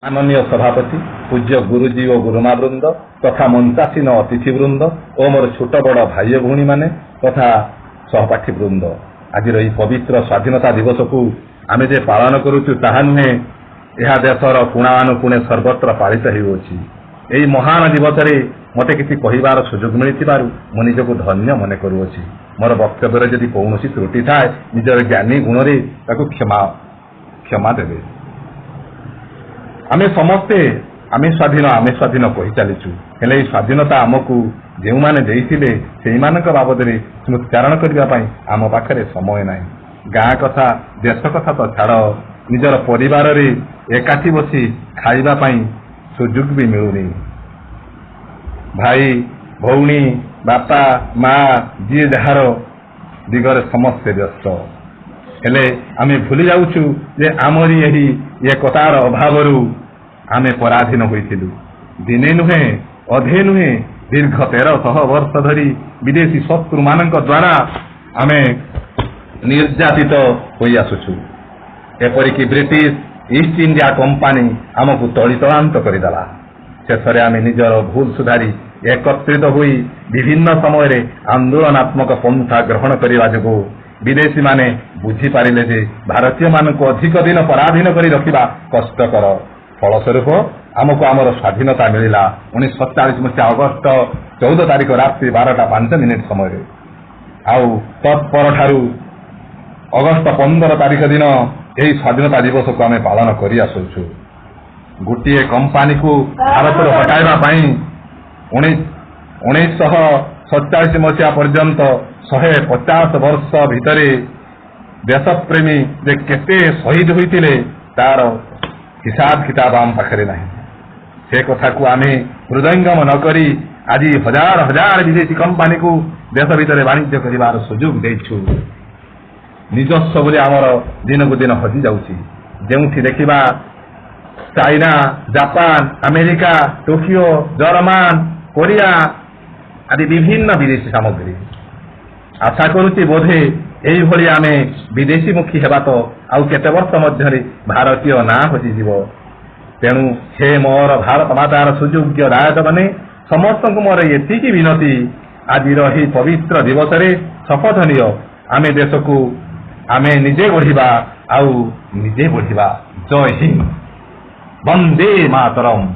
ମାନନୀୟ ସଭାପତି, ପୂଜ୍ୟ ଗୁରୁଜୀ ଓ ଗୁରୁମା ବୃନ୍ଦ ତଥା ମଞ୍ଚାସୀନ ଅତିଥି ବୃନ୍ଦ ଓ ମୋର ଛୋଟ ବଡ଼ ଭାଇ ଓ ଭଉଣୀମାନେ ତଥା ସହପାଠୀ ବୃନ୍ଦ, ଆଜିର ଏହି ପବିତ୍ର ସ୍ୱାଧୀନତା ଦିବସକୁ ଆମେ ଯେ ପାଳନ କରୁଛୁ ତାହା ନୁହେଁ, ଏହା ଦେଶର କୋଣାନୁକୋଣେ ସର୍ବତ୍ର ପାଳିତ ହେଉଅଛି। ଏହି ମହାନ ଦିବସରେ ମୋତେ କିଛି କହିବାର ସୁଯୋଗ ମିଳିଥିବାରୁ ମୁଁ ନିଜକୁ ଧନ୍ୟ ମନେ କରୁଅଛି। ମୋର ବକ୍ତବ୍ୟରେ ଯଦି କୌଣସି ତ୍ରୁଟି ଥାଏ, ନିଜର ଜ୍ଞାନୀ ଗୁଣରେ ତାକୁ କ୍ଷମା ଦେବେ। ଆମେ ସମସ୍ତେ ଆମେ ସ୍ୱାଧୀନ, ଆମେ ସ୍ୱାଧୀନ କହି ଚାଲିଛୁ। ହେଲେ ଏହି ସ୍ୱାଧୀନତା ଆମକୁ ଯେଉଁମାନେ ଦେଇଥିଲେ, ସେଇମାନଙ୍କ ବାବଦରେ ସ୍ମୃତିଚାରଣ କରିବା ପାଇଁ ଆମ ପାଖରେ ସମୟ ନାହିଁ। ଗାଁ କଥା, ଦେଶ କଥା ତ ଛାଡ଼, ନିଜର ପରିବାରରେ ଏକାଠି ବସି ଖାଇବା ପାଇଁ ସୁଯୋଗ ବି ମିଳୁନି। ଭାଇ, ଭଉଣୀ, ବାପା, ମା, ଯିଏ ଯାହାର ଦିଗରେ ସମସ୍ତେ ବ୍ୟସ୍ତ। ହେଲେ ଆମେ ଭୁଲି ଯାଉଛୁ ଯେ ଆମରି ଏହି ଏକତାର ଅଭାବରୁ ଆମେ ପରାଧୀନ ହୋଇଥିଲୁ। ଦିନେ ନୁହେଁ, ଅଧେ ନୁହେଁ, ଦୀର୍ଘ 1300 ବର୍ଷ ଧରି ବିଦେଶୀ ଶତ୍ରୁମାନଙ୍କ ଦ୍ୱାରା ଆମେ ନିର୍ଯାତିତ ହୋଇ ଆସୁଛୁ। ଏପରିକି ବ୍ରିଟିଶ ଇଷ୍ଟ ଇଣ୍ଡିଆ କମ୍ପାନୀ ଆମକୁ ତଳିତଳାନ୍ତ କରିଦେଲା। ଶେଷରେ ଆମେ ନିଜର ଭୁଲ ସୁଧାରି ଏକତ୍ରିତ ହୋଇ ବିଭିନ୍ନ ସମୟରେ ଆନ୍ଦୋଳନାତ୍ମକ ପନ୍ଥା ଗ୍ରହଣ କରିବା ଯୋଗୁଁ ବିଦେଶୀମାନେ ବୁଝିପାରିଲେ ଯେ ଭାରତୀୟମାନଙ୍କୁ ଅଧିକ ଦିନ ପରାଧୀନ କରି ରଖିବା କଷ୍ଟକର। ଫଳସ୍ୱରୂପ ଆମକୁ ଆମର ସ୍ୱାଧୀନତା ମିଳିଲା 1947 ମସିହା ଅଗଷ୍ଟ 14 ତାରିଖ ରାତ୍ରି 12ଟା 5 ମିନିଟ୍ ସମୟରେ। ଆଉ ତତ୍ପରଠାରୁ ଅଗଷ୍ଟ 15 ତାରିଖ ଦିନ ଏହି ସ୍ୱାଧୀନତା ଦିବସକୁ ଆମେ ପାଳନ କରି ଆସୁଛୁ। ଗୋଟିଏ କମ୍ପାନୀକୁ ଭାରତରୁ ହଟାଇବା ପାଇଁ 1947 ମସିହା ପର୍ଯ୍ୟନ୍ତ 150 ବର୍ଷ ଭିତରେ ଦେଶପ୍ରେମୀ ଯେ କେତେ ଶହୀଦ ହୋଇଥିଲେ, ତାର ହିସାବ କିତାବ ଆମ ପାଖରେ ନାହିଁ। ସେ କଥାକୁ ଆମେ ହୃଦୟଙ୍ଗମ ନ କରି ଆଜି ହଜାର ହଜାର ବିଦେଶୀ କମ୍ପାନୀକୁ ଦେଶ ଭିତରେ ବାଣିଜ୍ୟ କରିବାର ସୁଯୋଗ ଦେଇଛୁ। ନିଜସ୍ୱ ବୋଲି ଆମର ଦିନକୁ ଦିନ ହଜି ଯାଉଛି। ଯେଉଁଠି ଦେଖିବା China, Japan, America, Tokyo, German, Korea ଆଦି ବିଭିନ୍ନ ବିଦେଶୀ ସାମଗ୍ରୀ। ଆଶା କରୁଛି, ବୋଧେ ଏଇଭଳି ଆମେ ବିଦେଶୀ ମୁଖୀ ହେବା ତ ଆଉ କେତେ ବର୍ଷ ମଧ୍ୟରେ ଭାରତୀୟ ନାଁ ହଜିଯିବ। ତେଣୁ ହେ ମୋର ଭାରତ ମାତାର ସୁଯୋଗ୍ୟ ଦାୟକମାନେ, ସମସ୍ତଙ୍କୁ ମୋର ଏତିକି ବିନତି, ଆଜିର ଏହି ପବିତ୍ର ଦିବସରେ ଶପଥ ନିଅ, ଆମେ ଦେଶକୁ ଆମେ ନିଜେ ଗଢ଼ିବା ଆଉ ନିଜେ ବଢ଼ିବା। ଜୟ ହିନ୍ଦ, ବନ୍ଦେ ମାତରମ୍।